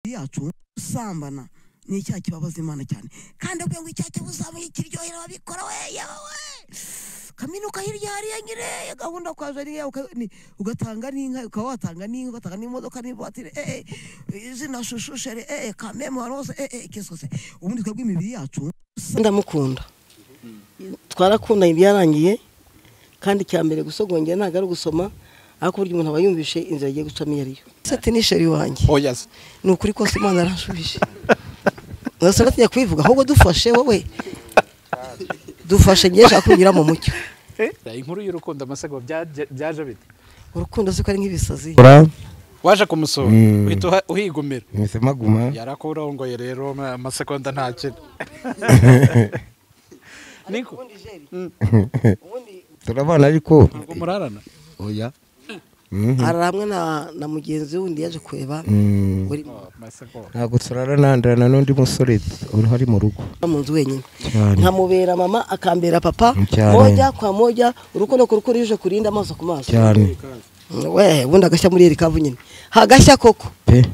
Yacu usambana ni icyaha kibabaza Imana cyane, kandi akwiye ngo icyaha cy'ubusambanyi kiryohera ababikora. We yawe kaminuka hirya hariya nyine gahunda kwa jariya, ugatanga n'inka, ukaba watanga n'inka, ugatanga n'imodoka n'ivatire, izina shushu chérie, kameme hose, kisose. Ubundi twebwe imibiri yacu Ndamukunda, twarakundanye byarangiye. Kandi icya mbere gusogongera ntabwo ari ugusoma, ariko burya umuntu aba yumvishe inzira agiye gucamo iyo ariyo. Seti ni chéri wanjye. Oya se. Ni ukuri kose, Imana yaranshubije. Urasa natinya kubivuga, ahubwo dufashe, wowe dufashe, ngiye nshaka kunyura mu mucyo. Inkuru y'urukundo, amasego byaje bite? Urukundo si ko ari nk'ibisazi. Waje kumusura, uhita uhigumira. Mpise maguma. Yarakurongoye rero, amasegonda ntakina niko. Ubundi jeri ubundi Turabana ariko. Ntabwo murarana? Oya. Arara hamwe na mugenzi wundi yaje kureba uri Amasegonda. Ntabwo turarana, ndarana n'undi musore uri mu rugo. Mu nzu wenyine. Cyane. Nkamubera mama, akambera papa. Cyane. Moja kwa moja, urukundo ku rukundo, ijisho kurinda, amaso ku maso. Cyane. We ubundi agashya muri eri kavu nyine hagashya koko. Pe.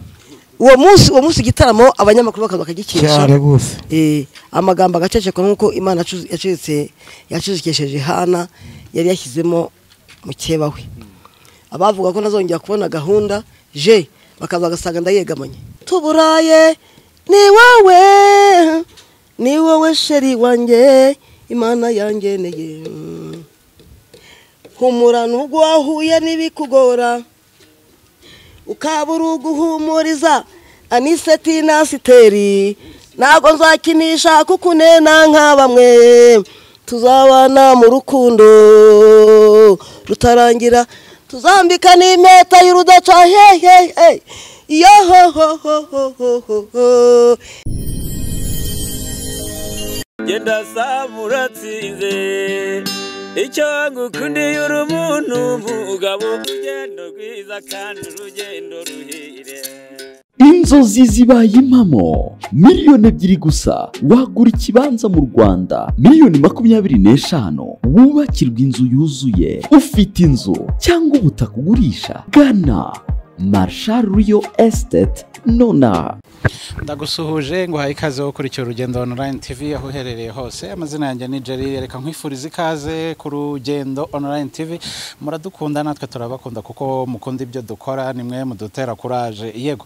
Uwo munsi igitaramo abanyamakuru bakaza bakagikesha. Cyane rwose. Amagambo agacecekwa nk'uko Imana yacecetse, yacecekesheje Hana yari yashyizemo mukeba we. Abavuga ko ntazongera kubona gahunda je bakaza bagasanga ndayegamanye. Tuburaye ni wowe, ni wowe chéri wanjye Imana yangeneye. Humura nubwo wahuye n'ibikugora, ukaba uri uguhumuriza Aniseti na Siteri. Ntabwo nzakinisha kuko unena nka bamwe. Tuzabana mu rukundo rutarangira, tuzambika n'impeta y'urudaca hehe he yo ho ho ho ho ho ho ho. Genda saba uratsinze. Icyo ngukundiye, uri umuntu mugabo, urugendo rwiza kandi urugendo ruhire. Inzozi zibaye impamo. 2 miliyoni gusa wagura ikibanza mu Rwanda, 25 miliyoni wubakirwa inzu yuzuye. Ufite inzu cyangwa ubutaka ugurisha? Gana Marshal Real Estate nona. Ndagusuhuje, nguhaye ikaze wo kurikira Urugendo Online TV aho uherereye hose. Amazina yanjye ni Jerry. Reka nkwifuriza ikaze ku Rugendo Online TV. Muradukunda, natwe turabakunda, kuko mukunda ibyo dukora, nimwe mudutera courage. Yego,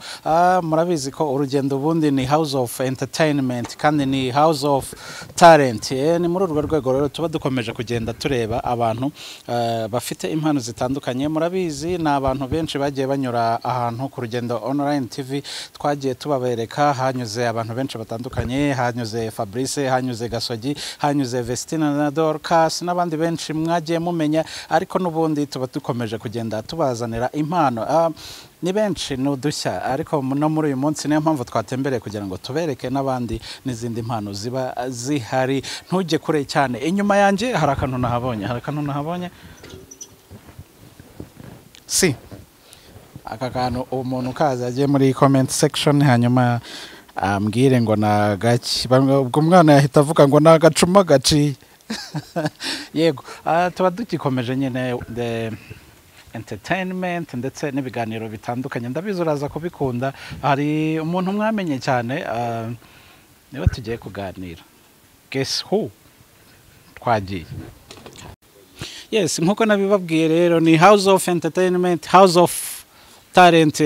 murabizi ko Urugendo ubundi ni house of entertainment kandi ni house of talent. Ni muri urwo rwego rero tuba dukomeje kugenda tureba abantu bafite impano zitandukanye. Murabizi, ni abantu benshi bagiye banyura ahantu ku Rugendo Online TV, twagiye tubabereka. Hanyuze abantu benshi batandukanye: hanyuze Fabrice, hanyuze Gasogi, hanyuze Vestina na Dorcas n'abandi benshi mwagiye mumenya. Ariko n'ubundi tuba dukomeje kugenda tubazanira impano. Ni benshi, ni udushya, ariko no muri uyu munsi niyo mpamvu twatembereye kugira ngo tubereke n'abandi n'izindi mpano ziba zihari. Ntujye kure cyane. Inyuma yanjye hari akantu nahabonye, hari akantu nahabonye. Si aka kantu, umuntu ukaza agiye muri comment section hanyuma ambwire ngo ni agaki. Ubwo umwana yahita avuga ngo ni agacuma gaciye. Yego, tuba dugikomeje nyine the entertainment ndetse n'ibiganiro bitandukanye. Ndabizi uraza kubikunda. Hari umuntu mwamenye cyane, niwe tugiye kuganira. Guess who? Twagiye. Yes, nkuko nabibabwiye rero, ni house of entertainment, house of talent,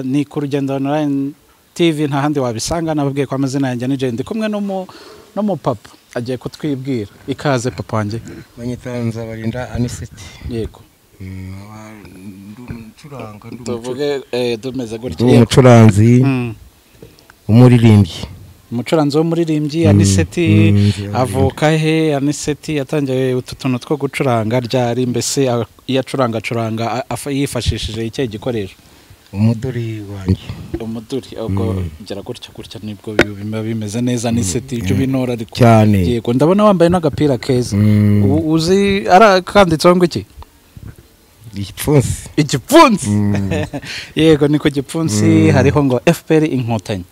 ni ku Rugendo Online TV, nta handi wabisanga. Nababwiye ko amazina yanjye ni Jay. Ndi kumwe n'umupapa, agiye kutwibwira. Ikaze, papa wanjye. Banyita Nzabarinda Aniseti. Yego. Ndi umucuranga, ndi Tuvuge tumeze gutya. Ndi umucuranzi, umuririmbyi. Umucuranzi w'umuririmbyi Aniseti. Nzabarinda. Avuka he Aniseti? Yatangiye utu tuntu two gucuranga ryari? Mbese iyo acuranga, acuranga yifashishije ikihe gikoresho? Umuduri wanjye. Umuduri. Ubwo gira gutya gutya nibwo biba bimeze neza. Aniseti, ibyo binora ariko. Cyane. Yego, ndabona wambaye n'agapira keza. Uzi ara kanditseho ngo iki? Igipfunsi. Igipfunsi. Yego, ni ku gipfunsi hariho ngo FPR Inkotanyi.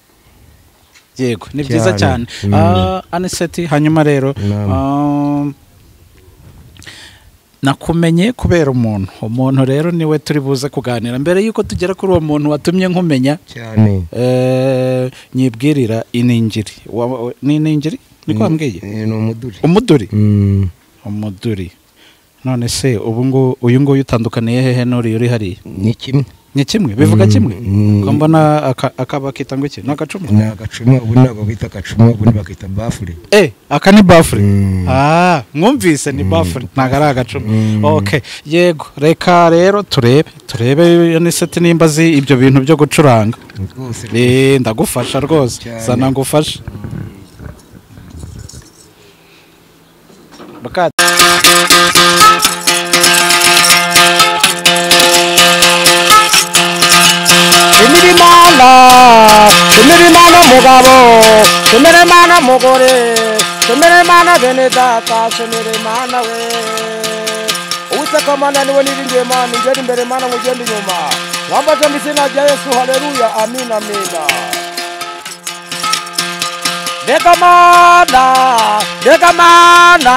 Yego, ni byiza cyane. Cyane. Aniseti, hanyuma rero Naam. Nakumenye kubera umuntu. Umuntu rero niwe turi buze kuganira. Mbere yuko tugera kuri uwo muntu watumye nkumenya, Cyane. nyibwirira iningiri. Ni iningiri niko wambwiye? Ni umuduri. Umuduri. Umuduri. None se ubu ngo uyu nguyu utandukaniye hehe n'uri uri hariya? Ni kimwe. Ni kimwe bivuga kimwe? Ko mbona akaba kitangwa iki? Ni agacuma? Ni agacuma, ubu ntabwo bita agacuma, ubu bakita bafure. Aka ni bafure. Mwumvise ni bafure, ntabwo ari agacuma. Okay, yego, reka rero turebe Aniseti nimba azi ibyo bintu byo gucuranga. Rwose. Ndagufasha rwose. Zana ngufashe. Baka Shimira mugabo, shimira mana mugore, shimira mana bene data, shimira mana we. Uwiteka Mana niwe niringiye Mana, ugenda imbere Mana ngugenda inyuma. Wambaje mu izina rya Yesu, haleluya, amina, amina. Reka Mana,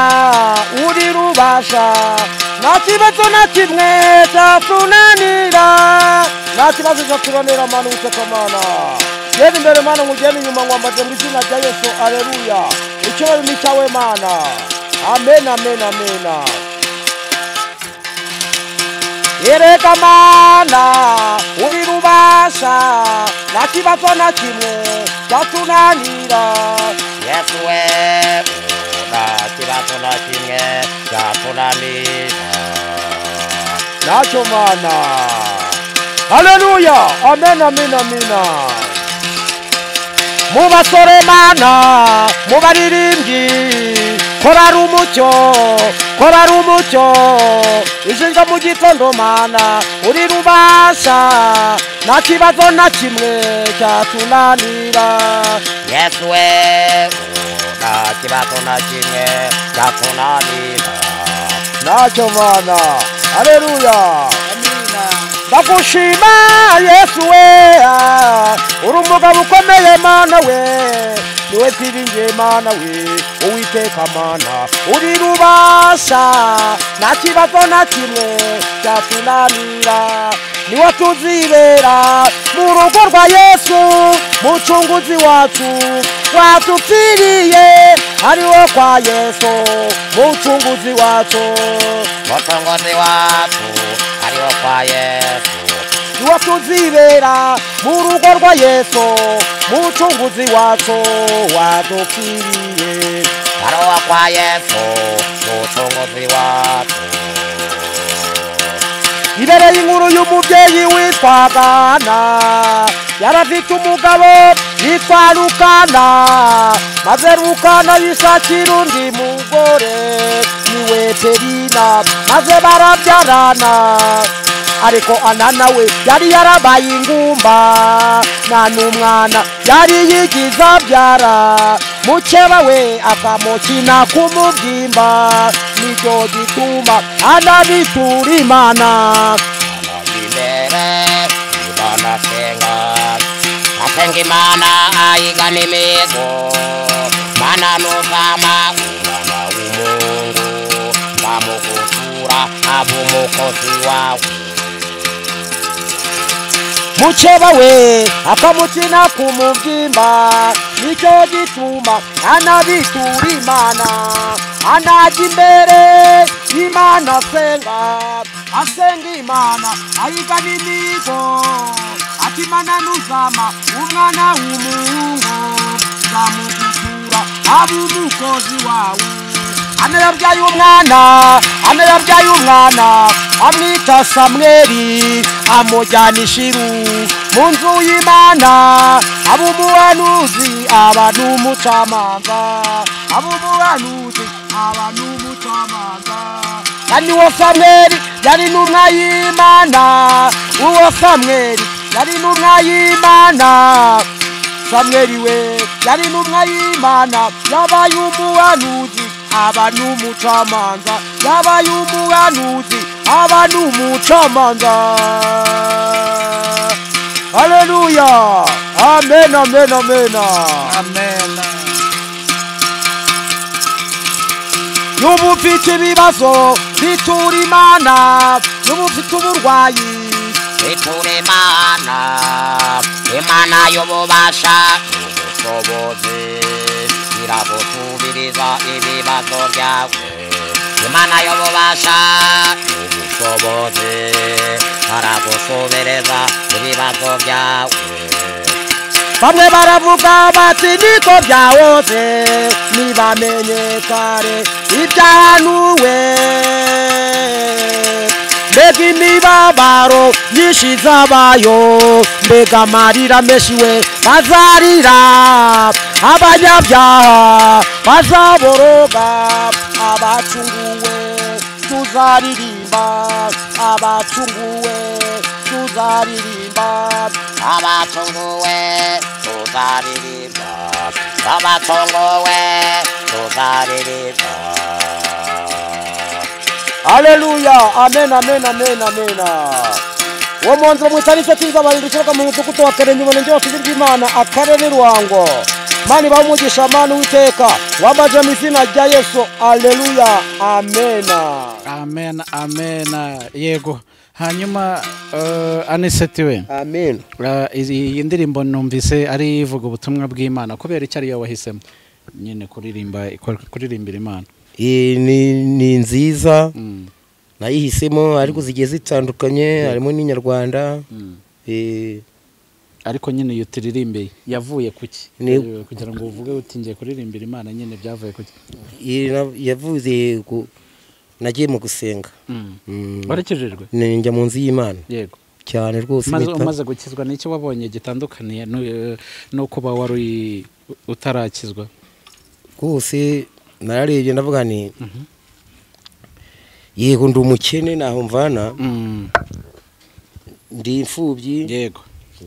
uri rubasha, nta kibazo na kimwe cyatunanira, nta kibazo cyatunanira Mana, Uwiteka Mana. Genda imbere Mana ngugenda inyuma, nkwambaje mu izina rya Yesu, haleluya. Icyubahiro ni cyawe Mana. Amen, amen, amen. Ereka Mana, uri rubasha, nta kibazo na kimwe cyatunanira. Yesu we, nta kibazo na kimwe cyatunanira. Ntacyo Mana. Haleluya, amen, amen, amen. Mu basore Mana, mu baririmbyi, korari umucyo, ijinja mu gitondo Mana, uri rubasha, nta kibazo na kimwe cyatunanira. Yesu we, nta kibazo na kimwe cyatunanira. Ntacyo Mana. Haleluya. Ndagushima Yesu we, uri umugabo ukomeye Mana we, niwe twiringiye Mana we, Uwiteka Mana, uri rubasha, nta kibazo na kimwe cyatunanira. Niwe tuzibera mu rugo rwa Yesu, mucunguzi wacu watupfiriye, ariwo kwa Yesu, mucunguzi wacu, mucunguzi wacu, ariwo kwa Yesu. Niwe tuzibera mu rugo rwa Yesu, mucunguzi wacu wadupfiriye, ariwo kwa Yesu, mucunguzi wacu. Ibereye inkuru y'umubyeyi witwaga Ana, yarafite umugabo yitwa Rukana, maze Rukana yishakira undi mugore niwe Penina, maze barabyarana. Ariko Ana nawe yari yarabaye ingumba, nta n'umwana yari yigize abyara, mukeba we akamukina ku mubyimba, nicyo gituma anabitura Imana. Imbere Imana asenga, asenga Imana ayigana imihigo, Mana nuzama umwana w'umungu, nzamugutura abe umukozi wawe. Mukeba we akamukina ku mubyimba, nicyo gituma anabitura Imana. Anajya imbere Imana asenga, asenga Imana ayigana imihigo, ati Mana nuzama umwana w'umuhungu, nzamugutura abe umukozi wawe. Ana yabyaye umwana, amwita Samweli, amujyana i Shilu mu nzu y'Imana, aba umuhanuzi, aba n'umucamanza, aba umuhanuzi, aba n'umucamanza. Kandi uwo Samweli yari intumwa y'Imana, uwo Samweli yari intumwa y'Imana. Samweli we yari intumwa y'Imana, yabaye umuhanuzi, aba n'umucamanza, yabaye umuhanuzi, aba n'umucamanza. Haleluya, amen, amen, amen, amen. N'ubu ufite ibibazo bitura Imana, n'ubu ufite uburwayi bitura Imana, Imana y'ububasha n'ubushobozi iragusubiriza ibibazo byawe. Imana y'ububasha n'ubushobozi aragusubiriza ibibazo byawe. Bamwe baravuga bati niko byahose, ntibamenye kare ibyahanuwe. Mbega imibabaro myinshi izabayo, mbega amarira menshi we bazarira, abanyabyaha bazaboroga, abacunguwe tuzaririmba, abacunguwe tuzaririmba, abacunguwe tuzaririmba, abacunguwe tuzaririmba. Haleluya, amen, amen, amen, amen. Uwo munsi bamwita Aniseti nzabarindukira mu mudugudu wa Karenyi, umurenge wa Kizigimana, akarere Ruhango. Mani bamugisha Mana Uwiteka, wambaje mu izina rya Yesu. Haleluya, amen. Amen, amen. Yego. Hanyuma Aniseti we. Amen. Iyi ndirimbo numvise ari ivuga ubutumwa bw'Imana, kubera icyo ariyo wahisemo nyine kuririmba, kuririmbira Imana. Ni nziza nayihisemo, ariko zigiye zitandukanye, harimo n'inyarwanda. Ariko nyine iyo turirimbeye yavuye kuki? Kugira ngo uvuge uti ngiye kuririmbira Imana, nyine byavuye kuki? Yavuze nagiye mu gusenga. Warakijijwe? Njya mu nzu y'Imana. Yego. Cyane rwose. Umaze gukizwa n'icyo wabonye gitandukaniye no kuba wari utarakizwa? Rwose nararebye ndavuga nti yego ndi umukene naho mvana, ndi imfubyi. Yego.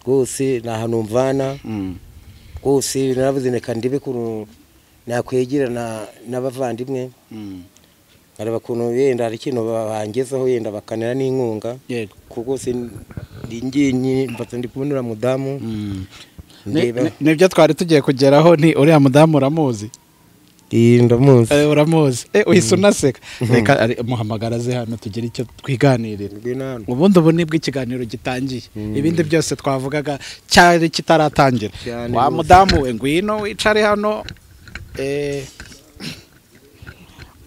Rwose nta hantu mvana. Rwose naravuze reka ndebe ukuntu nakwegerana n'abavandimwe, nkareba ukuntu yenda hari ikintu bangezaho, yenda bakanera n'inkunga. Yego. Kuko rwose ndi ngiye mfata ndi kubonera mudamu. Nibyo twari tugiye kugeraho. Ni uriya mudamu uramuzi? Ndamuzi. Uramuzi. Uhise unaseka. Reka muhamagara aze hano tugire icyo twiganirira. Ubundi ubu nibwo ikiganiro gitangiye, ibindi byose twavugaga cyari kitaratangira. Wa mudamu we ngwino wicare hano.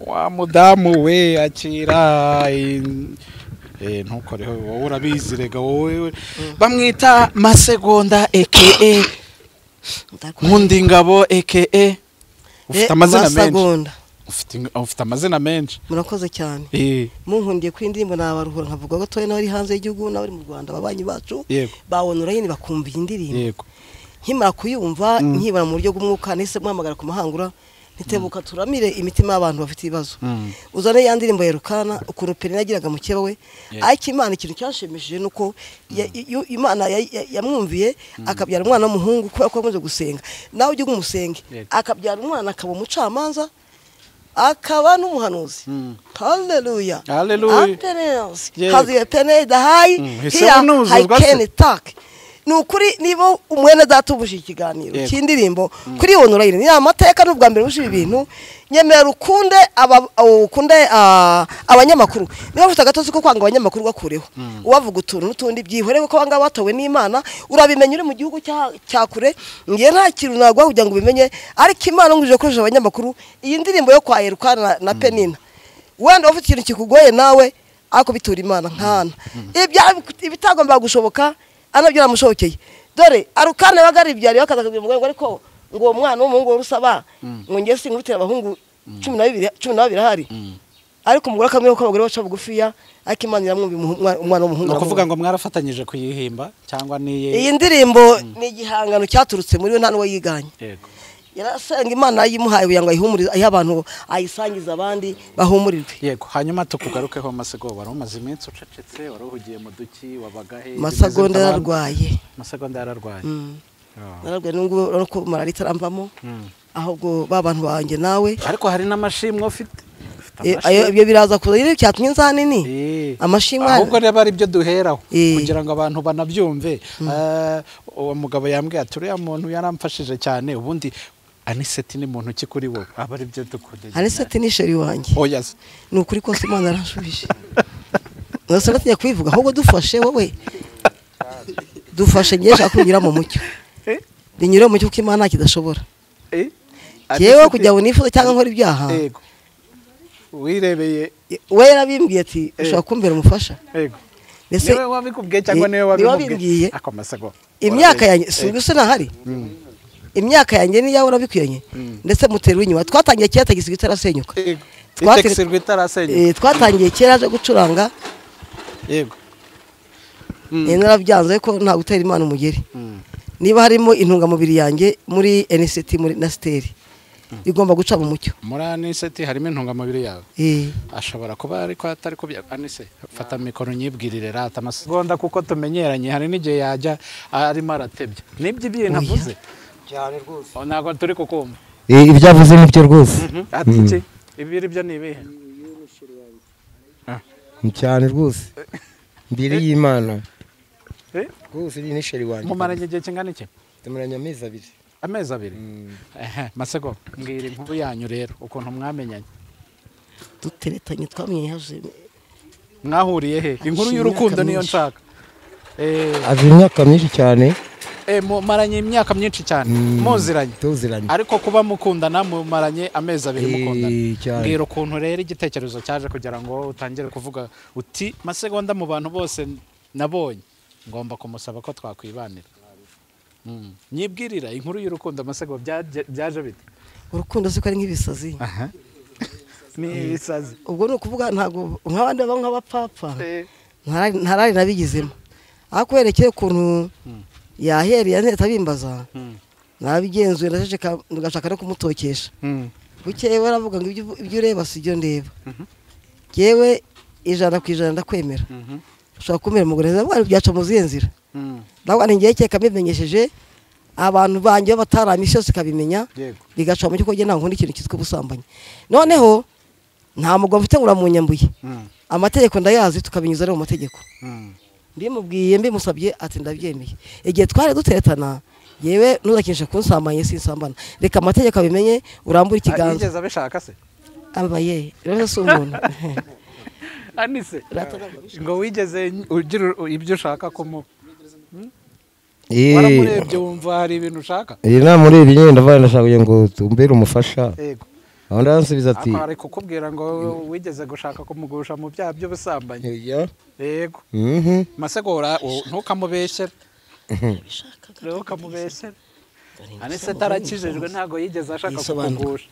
Wa mudamu we akira. Ntukoreho wowe urabizi rega wowe. Bamwita Masegonda aka Nkundingabo aka ufite amazina menshi. Ufite amazina menshi. Murakoze cyane. Munkundiye kuri indirimbo nabaruhura nkavuga ko toye n'abari hanze y'igihugu n'abari mu Rwanda babanyi bacu babona urayini bakumva iyi ndirimbo. Nkimara kuyumva nkibara mu buryo bw'umwuka nise muhamagara ku mahangura nitebuka turamire imitima y'abantu bafite ibibazo. Uzane ya ndirimbo yerukana ukuntu Penina yagiraga mukeba we. Ariko Imana ikintu cyashimishije nuko Imana yamwumviye akabyara umwana w'umuhungu kubera ko amaze gusenga. Nawe ujye umusenge akabyara umwana akaba umucamanza akaba n'umuhanuzi. Haleluya. Haleluya. Haziye Penina dahayi here I can talk. Nukuri niba umwene data ubuje ikiganiro cy'indirimbo kuri online ni amateka n'ubwa mbere buje ibintu nyemera ukunde ukunde abanyamakuru. Niba ufite agatozi ko kwanga abanyamakuru gakureho ubavuga utuntu n'utundi byihore ko abangaba batowe n'Imana urabimenya uri mu gihugu cya kure. Ngiye nta kintu nagwa kugira ngo ubimenye, ariko Imana nguje koresha abanyamakuru. Iyi ndirimbo yo kwa Yerukana na Penina, wenda ufite ikintu kikugoye nawe ako bitura Imana nkana ibitagomba gushoboka anabyo ramushokeye. Dore arukane bagaribyari bakazakubwira umugore ngo ariko ngo mwana w'umuhungu rusaba ngo ngiye singurutira abahungu 12 12 hari. Ariko umugore akamwe ko abagore baca bugufiya, ariko Imana iramwumva umwana w'umuhungu. No kuvuga ngo mwarafatanyije kuyihimba cyangwa ni iyi ndirimbo ni igihangano cyaturutse muri we nta n'uwo yiganye. Yego. Yarasenga Imana yimuhaye kugira ngo ayihumurize ayi abantu ayisangiza abandi bahumurirwe. Yego. Hanyuma tukugarukeho Masego, wari umaze iminsi ucecetse, wari uhugiye mu duki, wabaga he? Masegonda yararwaye. Masegonda yararwaye. Nararwaye nubwo urako malaria itaramvamo. Ahubwo ba bantu banjye nawe. Ariko hari n'amashimwe ufite. Ibyo biraza kuza rero cyatumye nza nini amashimwe, ahubwo rero ari byo duheraho kugira ngo abantu banabyumve. Uwo mugabo yambwiye ati uriya muntu yaramfashije cyane. Ubundi Aniseti ni muntu ki kuri wowe? Aba ari byo dukunda. Aniseti ni sheri wanjye. Oya. Ni ukuri kose Imana yaranshubije. Nasa natinya kwivuga ahubwo dufashe wowe. Dufashe ngiye shaka kunyura mu mucyo. Binyure mu mucyo kuko Imana kidashobora. Yewe kujya unifuza cyangwa nkora ibyaha. Yego. Wirebeye we yarabimbwiye ati ushobora kumbera umufasha. Yego. Niwe wabikubwiye cyangwa niwe wabimubwiye? Ako masego. Imyaka yanjye si nahari. Imyaka yanjye ni yawe urabikwiranye. Ndetse mutera inyuma twatangiye kera tagisi itarasenyuka. Twatangiye kera aje gucuranga. Yego. Narabyanze ko nta gutera Imana umugeri. Niba harimo intungamubiri yanjye muri NCT muri Nasteri igomba guca mu mucyo. Muri NCT harimo intungamubiri yawe. Ashobora kuba ariko atari ko Anise fata mikoro nyibwirire rata amasegonda kuko tumenyeranye hari n'igihe yajya arimo aratebya. Nibyo ibintu avuze cyane rwose. Ntabwo turi kukumva. Ibyo avuze nibyo rwose. Ati iki? Ibiri byo ni ibihe? Ni cyane rwose. Mbere y'Imana. Rwose ni sheri wanjye. Mumaranye igihe kingana iki? Tumaranye amezi abiri. Amezi abiri? Masego, mbwira inkuru yanyu rero ukuntu mwamenyanye. Duteretanye twamenye haje. Mwahuriye he? Inkuru y'urukundo niyo nshaka. Azi imyaka myinshi cyane. Mumaranye imyaka myinshi cyane. Muziranye. Tuziranye. Ariko kuba mukundana mumaranye amezi abiri mukundana. Mbwira ukuntu rero igitekerezo cyaje kugira ngo utangire kuvuga uti masegonda mu bantu bose nabonye ngomba kumusaba ko twakwibanira. Nyibwirira inkuru y'urukundo amasego byaje bite? Urukundo siko ari nk'ibisazi. Ni ibisazi. Ubwo ni ukuvuga ntago nk'abandi baba nk'abapfapfa. Ntarari nabigizemo. Akwerekeye ukuntu yahereye anteta bimbaza. Nabigenzuye ndashaka ngashaka no kumutokesha. Bukeye baravuga ngo ibyo ureba si ibyo ndeba. Yewe 100% ndakwemera. Ushobora kumera umugore ndavuga byaca mu zihe nzira. Ndavuga nti ngiye keka mbimenyesheje abantu banjye bataramisha yose kabimenya bigaca mu cyo nta nkunda ikintu cyitwa ubusambanyi. Noneho nta mugabo mfite ngura mu nyambuye. Amategeko ndayazi tukabinyuza mu mategeko. Mbimubwiye mbimusabye ati ndabyemeye. Igihe twari duteretana yewe ntuzakinisha kunsambanye sinsambana. Reka amategeko abimenye urambura ikiganza. Yigeze abishaka se? Abaye rero si umuntu. Anise ngo wigeze ugira ibyo ushaka ko waramurebye wumva hari ibintu ushaka? Namurebye nyine ndavuga ndashaka kugira ngo tumbere umufasha. Yego. Aho ndansubiza ati ari kukubwira ngo wigeze gushaka kumugusha mu byaha by'ubusambanyi. Yego. Masegora ntukamubeshere. Ntukamubeshere. Anise tarakijejwe ntago yigeze ashaka kukugusha.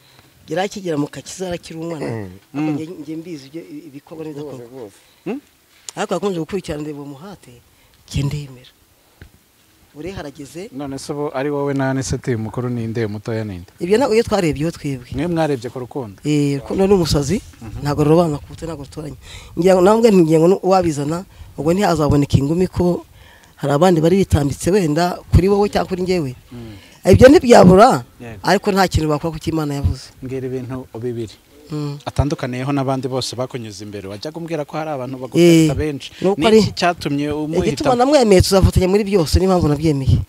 Yarakigera mu kakiza arakira umwana. Nge mbizi ibyo ibikorwa n'ibidakorwa. Ariko akomeje gukurikirana ndeba umuhate nge ndemera. Uri harageze. None se ubu ari wowe na Aniseti mukuru ninde mutoya ninde? Ibyo ntabwo iyo twarebye twebwe. Mwe mwarebye ku rukundo. Rukundo ni umusazi ntago rubana kute ntago rutoranye. Ngira ngo nambwe ngiye ngo wabizana ubwo ntihazaboneka ingumi ko hari abandi bari bitambitse wenda kuri wowe cyangwa kuri njyewe. Ibyo ntibyabura ariko nta kintu bakora kuko Imana yavuze. Mbwira ibintu bibiri atandukaniyeho n'abandi bose bakunyuze imbere wajya kumbwira ko hari abantu baguteta benshi. Niki cyatumye umuhita? Igituma namwemeye tuzafatanya muri byose niyo mpamvu nabyemeye.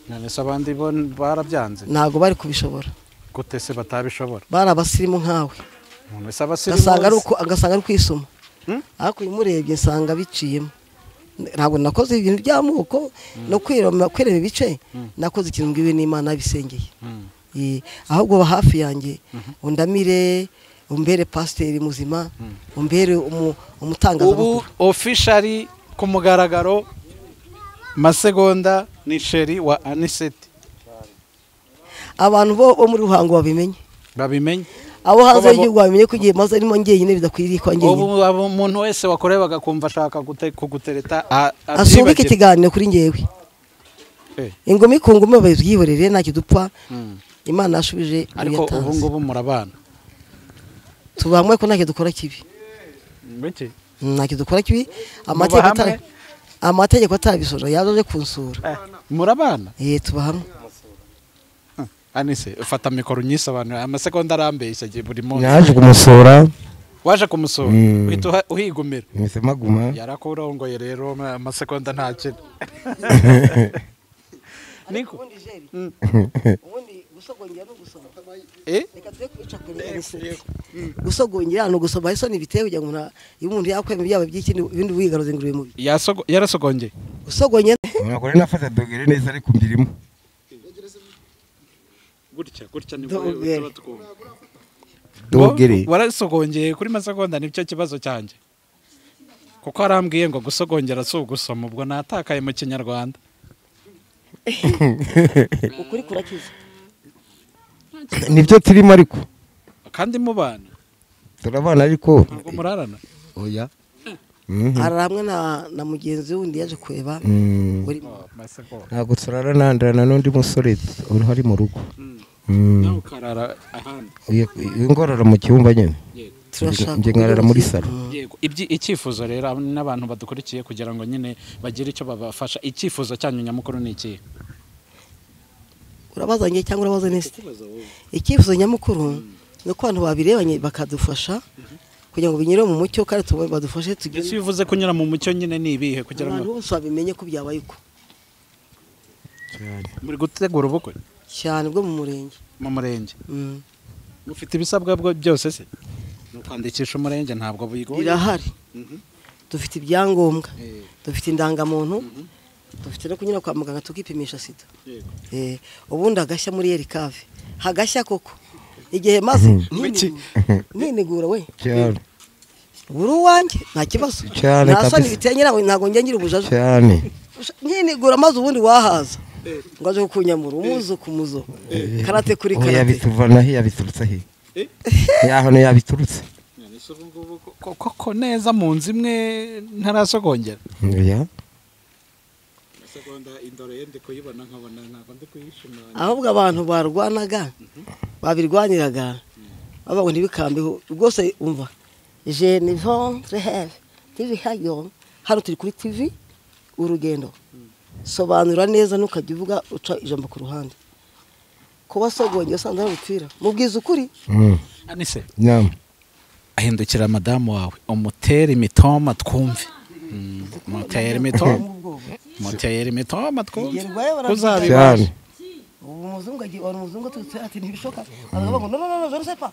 None se abandi bo barabyanze? Ntago bari kubishobora. Gute se batabishobora? Bari abasirimu nkawe. None se abasirimu agasanga ari kwisoma. Ariko uyimurebye nsanga biciyemo. Ntabwo nakoze ibintu by'amoko no kwirema kwereba ibice nakoze ikintu ngiwe n'Imana bisengeye. Ahubwo ba hafi yanjye undamire umbere pasiteri muzima umbere umutangazamakuru. Ubu officially ku mugaragaro Masegonda ni sheri wa Aniseti. Abantu bo muri Ruhango babimenye. Babimenye. Abo hanze y'igihugu babimenye ko igihe maze arimo ngenyine bidakwiriye kwa ngenyine. Ubu umuntu wese wakorebaga kumva ashaka kugutereta asubika ikiganiro kuri ngewe. Ingoma ikunguma bayibyihorere nta kidupfa. Imana yashubije. Ariko ubu ngubu murabana. Tubamwe ko ntacyo dukora kibi. Biki? Ntacyo dukora kibi. Amategeko atabisora yaje kunsura. Murabana? Tuba hamwe. Anise ufata mikoro nyisobanura amasegonda arambeshya buri munsi. Naje kumusura. Waje kumusura uhita uhigumira. Mpise maguma. Yarakurongoye rero amasegonda nta kintu. Niko. Ubundi gusogongera no gusoma. Reka twe kwica kuri Aniseti. Gusogongera no gusoma isoni biteye kugira ngo iyo umuntu yakwemera byaba by'ikindi ibindi wigaruze nguriye mubi. Yarasogongeye. Usogongeye. Ntabwo nari nafata dogere neza ariko mbirimo. Gutya gutya nibwo tuba twumva. Dogere. Warasogongeye kuri masegonda nicyo kibazo cyanjye. Kuko arambwiye ngo gusogongera si ugusoma ubwo natakaye mu Kinyarwanda. Ukuri kurakiza. Nibyo turimo ariko. Kandi mubana. Turabana ariko. Ntabwo murarana. Oya. Arahamwe na mugenzi wundi yaje kureba uri ntabwo turarana ndarana n'undi musore uri mu rugo. Nawe ukarara ahandi. Ngorora mu cyumba nyine. Turashaka ngarara muri salo. Yego, icyifuzo rero n'abantu badukurikiye kugira ngo nyine bagire icyo babafasha, icyifuzo cyanyu nyamukuru ni iki? Urabaza nge cyangwa urabaza nese? Icyifuzo nyamukuru ni uko abantu babirebanye bakadufasha kugira ngo binyure mu mucyo kandi badufashe tugere. Ese bivuze kunyura mu mucyo nyine ni ibihe kugira ngo abantu bose babimenye ko byabaye uko? Cyane. Muri gutegura ubukwe? Cyane bwo mu murenge. Mu murenge. Mufite ibisabwa byose se? Kwandikisha umurenge ntabwo bigoye. Birahari. Dufite ibyangombwa. Dufite indangamuntu. Dufite no kunyura kwa muganga tukipimisha sida. Ubundi agashya muri Yerikave. Hagashya koko. Igihe maze ninigura we. Cyane. Buri wanjye nta kibazo. Cyane kabisa. Nta soni biteye ntabwo ntabwo njye ngira ubujaje. Cyane. Ninigura maze ubundi wahaza. Ngo aje kukunyamura umuzo kumuzo. Karate kuri karate. Yabituvana he yabiturutse he? Yaho no yabiturutse. Koko neza mu nzu imwe ntarasogongera. Oya. Segonda indoro ye ndi kuyibona nkabona ntabwo ndi kuyishimira. Ahubwo abantu barwanaga babirwaniraga bavuga ngo ntibikambeho rwose umva. Je ne vends rêve. TV hayo hano turi kuri TV urugendo. Sobanura neza ntukajya uvuga uca ijambo ku ruhande. Kuba sogongeye usanze ari ubupfira. Mubwiza ukuri. Anise. Naam. Ahindukira madamu wawe umutere imitoma twumve. Umutere imitoma. Umutere imitoma twumve. Cyane. Ubu muzungu agiye wari umuzungu tutse ati ntibishoka. Baravuga ngo no no no je ne sais pas.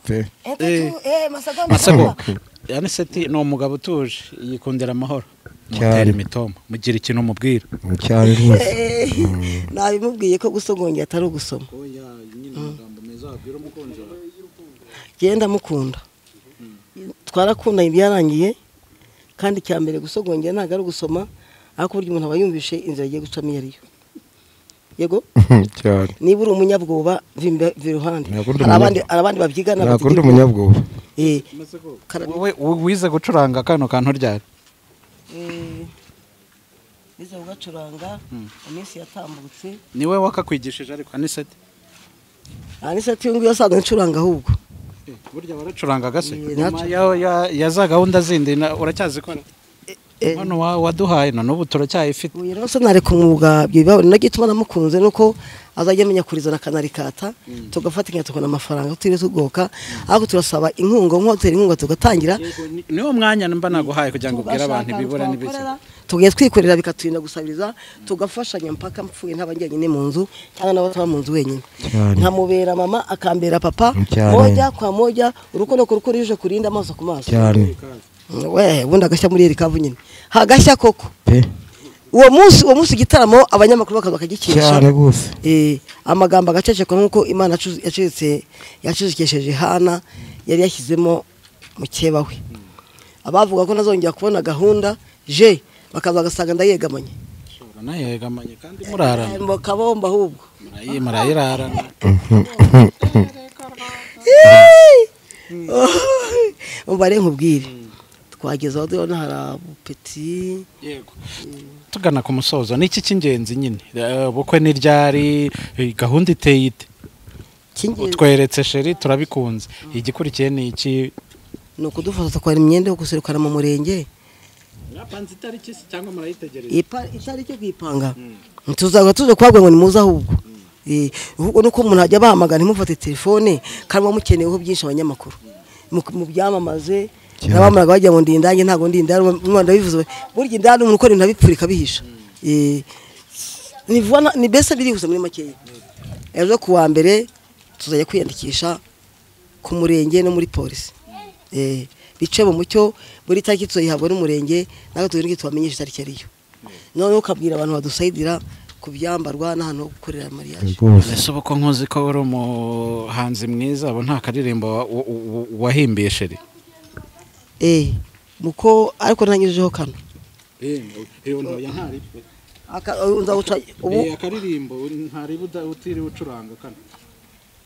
Masegonda. Anise ati ni umugabo utuje yikundira amahoro. Umutere imitoma. Mugira ikintu umubwira. Cyane rwose. Nabimubwiye ko gusogongera atari ugusoma. Oya nyine amagambo meza wabwira umukunzi wawe. Genda mukunda. Twarakundanye byarangiye kandi cyambere gusogongera ntago ari ugusoma ariko burya umuntu aba yumvishe inzira agiye gucamo iyo ariyo. Yego? Cyane. Niba uri umunyabwoba vimbe iruhande. Hari abandi babyigana batigira. Ntabwo umunyabwoba. Wowe wize gucuranga kano kantu ryari? Nize kugacuranga iminsi yatambutse. Niwe wakakwigishije ariko Anisete? Anisete uyu nguyu asanzwe ncuranga ahubwo. Burya waracurangaga se? Nyuma ya za gahunda zindi uracyazikora? Hano waduhaye na n'ubu turacyayifite. Uyu rero nareka umwuga nagituma namukunze nuko azajya amenya kurizana akanarikata tugafatikanya tukabona amafaranga tutiriwe tugoka ariko turasaba inkunga nko dutera inkunga tugatangira. Niwo mwanya mba naguhaye kugira ngo ubwire abantu ibibura n'ibiki. Tugiye twikorera bikaturinda gusabiriza tugafashanya mpaka mpfuye ntaba njyenyine mu nzu cyangwa nabo tuba mu nzu wenyine. Nkamubera mama akambera papa moja kwa moja urukundo ku rukundo kurinda amaso ku maso. Cyane. We ubundi agashya muri Yerikavu nyine. Hagashya koko. Uwo munsi igitaramo abanyamakuru bakaza bakagikesha. Cyane gose. Amagambo agacecekwa nkuko Imana yacecetse yacecekesheje Hana yari yashyizemo mukeba we. Abavuga ko nazongera kubona gahunda je bakaza bagasanga ndayegamanye. Nayegamanye kandi murarana. Mukabomba ahubwo. Murayirarana. Umva nkubwire. Twageze aho dubona hari peti. Yego. Tugana ku musozo niki cy'ingenzi nyine ubukwe ni ryari gahunda iteye ite? Utweretse sheri turabikunze igikurikiye ni iki? Ni ukudufasha twara imyenda yo guserukana mu murenge. Mwapanze itariki se cyangwa murayitegereza? Itariki kuyipanga. Tuzaga tuje kwabwa ngo ni muze ahubwo. Ahubwo nuko umuntu ajya bahamagara ntimufate telefone kandi mukeneyeho byinshi abanyamakuru. Mu byamamaze nabamaraga bajya ngo ndindange ntago ndindara umwana bivuze burya indani umuntu ukora ibintu abipfurika bihisha. Ni vuba ni bese birihuse muri makeya. Ejo kuwa mbere tuzajya kwiyandikisha ku murenge no muri polisi. Bice mu mucyo buri tariki tuzayihabwa n'umurenge natwe tugende tubamenyeshe itariki ariyo. Noneho ukabwira abantu badusayidira ku byambarwa n'ahantu ho gukorera mariage. Ese ubu ko nkuzi ko uri umuhanzi mwiza, abo nta karirimbo wahimbiye sheri? Muko ariko ntanyujeho kano. Akaririmbo ntari utiriwe ucuranga kano.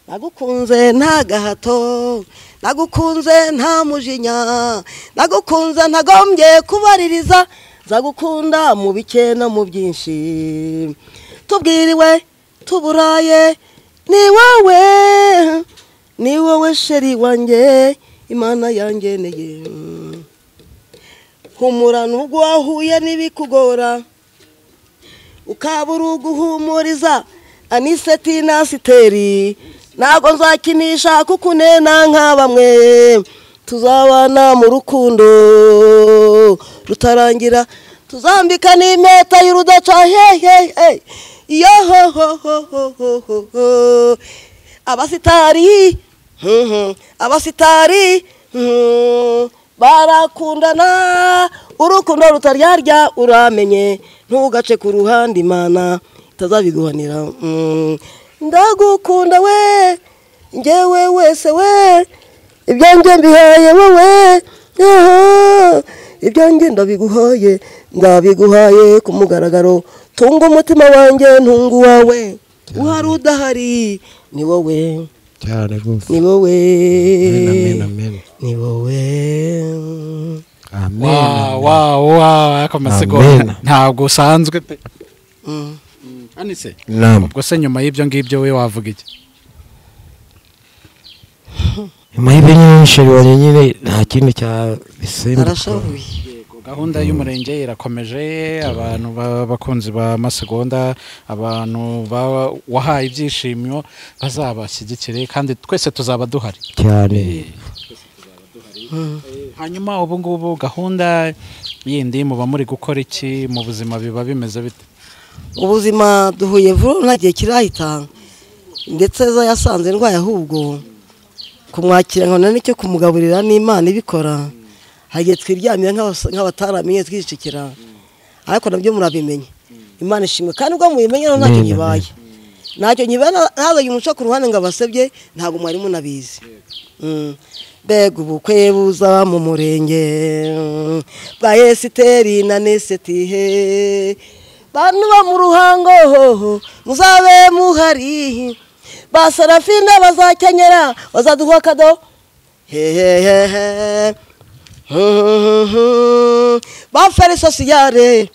Nagukunze nta gahato, nagukunze nta mujinya, nagukunze ntagombye kubaririza, nzagukunda mu bike no mu byinshi. Tubwiriwe tuburaye, ni wowe, ni wowe sheri wanjye, Imana yangeneye. Humura nubwo wahuye n'ibikugora, ukabura uguhumuriza, Aniseti na Siteri, ntabwo nzakinisha kukunena nka bamwe, tuzabana mu rukundo rutarangira, tuzambika n'impeta y'urudaca, he he he, yo ho ho ho ho ho ho. Abasitari, abasitari barakundana, urukundo rutaryarya, uramenye ntugace ku ruhande, Imana itazabiguhanira. Ndagukunda we, njyewe wese we, ibyanjye mbihaye wowe, ibyanjye ndabiguhaye, ndabiguhaye ku mugaragaro, tunga umutima wanjye ntunga uwawe, uhari udahari ni wowe cyane rwose, ni wowe, amen amen, ni wowe. Amen. Wow wow, ako masegonda ntabwo usanzwe pe. Anise, ubwo se nyuma y'ibyo ngibyo we wavuga iki? Nyuma y'ibyo nyinshi wanjye nyine nta kindi cya bisimba. Arashavuye. Gahunda y'umurenge irakomeje, abantu bakunzi ba Masegonda, abantu wahaye ibyishimo bazabashyigikire, kandi twese tuzaba duhari cyane. Hanyuma ubu ngubu gahunda yindi muba muri gukora iki mu buzima, biba bimeze bite? Ubuzima duhuye vuba nta gihe kirahita, ndetse zo yasanze ndwaye, ahubwo kumwakira nkabona nicyo kumugaburira n'Imana ibikora. Hagiye twiryamira nk'abataramenye twicikira, ariko nabyo murabimenye. Imana ishimwe, kandi ubwo mubimenye ntacyo nyibaye, ntacyo nyibaye, ntazanye umuco ku ruhande ngo abasebye, ntabwo mwari munabizi. Mbega ubukwe buza mu murenge bwa Esiteri na Nesetihe, bantu bo mu Ruhango muzabe muhari, ba Serafina bazakenyera bazaduha kado, hehehe, ba Felisosiyare,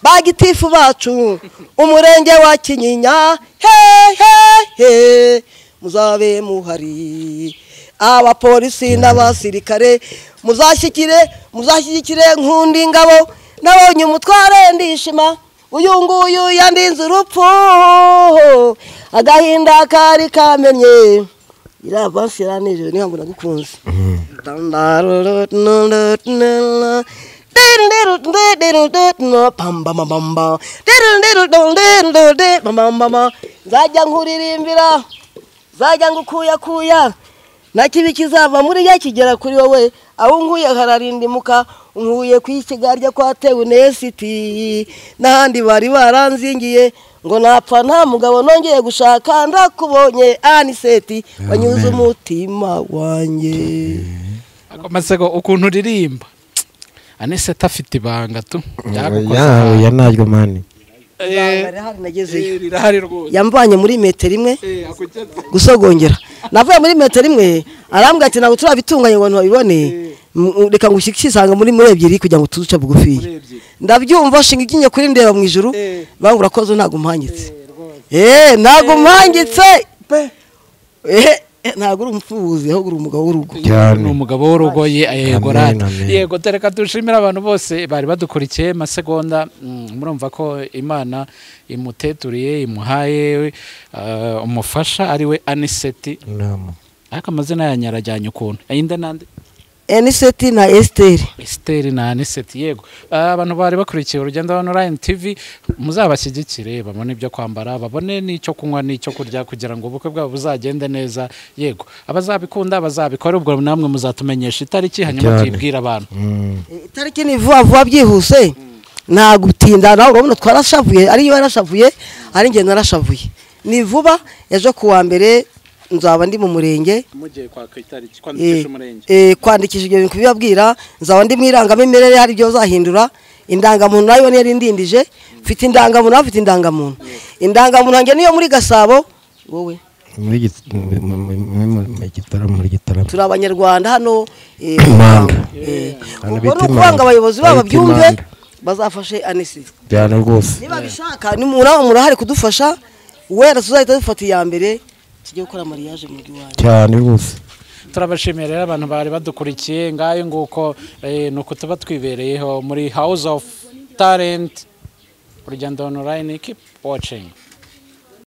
ba gitifu bacu, umurenge wa Kinyinya, hehehe, muzabe muhari, abapolisi n'abasirikare muzashyikire, muzashyigikire Nkundi Ngabo, nabonye umutware ndishima, uyu nguyu yandinze urupfu, agahinda kari kamenye. Iriya avansi yaranejeje, niyo mpamvu nagukunze. Nzajya nkuririmbira, nzajya ngukuyakuya, nta kibi kizava muri ya kigera kuri wowe, aho nkuye hararindimuka, nkuye ku ikigarya kwa Tewunesiti, n'ahandi bari baranzingiye ngo napfa nta mugabo nongeye gushaka, ndakubonye Aniseti, wanyuze umutima wanjye. Akomasego ukuntu uririmba Aniseti afite ibanga tu. Ya naryo mani. Yamvanye muri metero imwe gusogongera, navuye muri metero imwe arambwira ati ntabwo turabitunganye ngo babibone, reka ngushyikisanga muri ebyiri kugira ngo tuzuce bugufi. Ndabyumva shinga iryinyo kuri ndeba mu ijuru, bangura urakoze ntabwo umpangitse, ntabwo umpangitse, ntabwo uri umupfubuzi ahubwo uri umugabo w'urugo. Ni umugabo w'urugo, yego rata. Yego, reka dushimire abantu bose bari badukurikiye Masegonda. Murumva ko Imana imuteturiye, imuhaye umufasha ari we Aniseti. Ariko amazina yanyu arajyanye ukuntu. Ayinde nande? Aniseti na Esteri. Esteri na Aniseti, yego. Abantu bari bakurikiye Urugendo Online TV, muzabashyigikire babone ibyo kwambara, babone n'icyo kunywa n'icyo kurya, kugira ngo ubukwe bwabo buzagende neza. Yego, abazabikunda bazabikora, ubwo namwe muzatumenyesha itariki, hanyuma tuyibwira abantu. Itariki ni vuba vuba byihuse. Nta gutinda, nawe urabona twarashavuye, ariyo yarashavuye, ari njye narashavuye. Ni vuba, ejo ku wa mbere nzaba ndi mu murenge. Mugiye kwaka itariki, kwandikisha umurenge. Kwandikisha ibyo bintu, kubibabwira, nzaba ndi mu irangamimerere, hari ibyo bazahindura. Indangamuntu nayo niyo yari indindije, mfite indangamuntu, nawe mfite indangamuntu. Indangamuntu yanjye niyo muri Gasabo, wowe Muri Gitarama, muri Gitarama. Turi Abanyarwanda hano, Imanda. Hano Ubwo bita ni ukuvuga ngo Imanda. abayobozi babo Bita babyumve, Imanda. bazafashe Anisi. Cyane rwose. Niba bishaka ni murahari kudufasha, wera tuzahita dufata iya mbere tujye gukora mariage mu rugo iwanyu. Cyane rwose. Turabashimiye rero abantu bari badukurikiye. Ngayo nguko, nuko tuba twibereyeho muri House of Talent, Urugendo Online. Keep watching.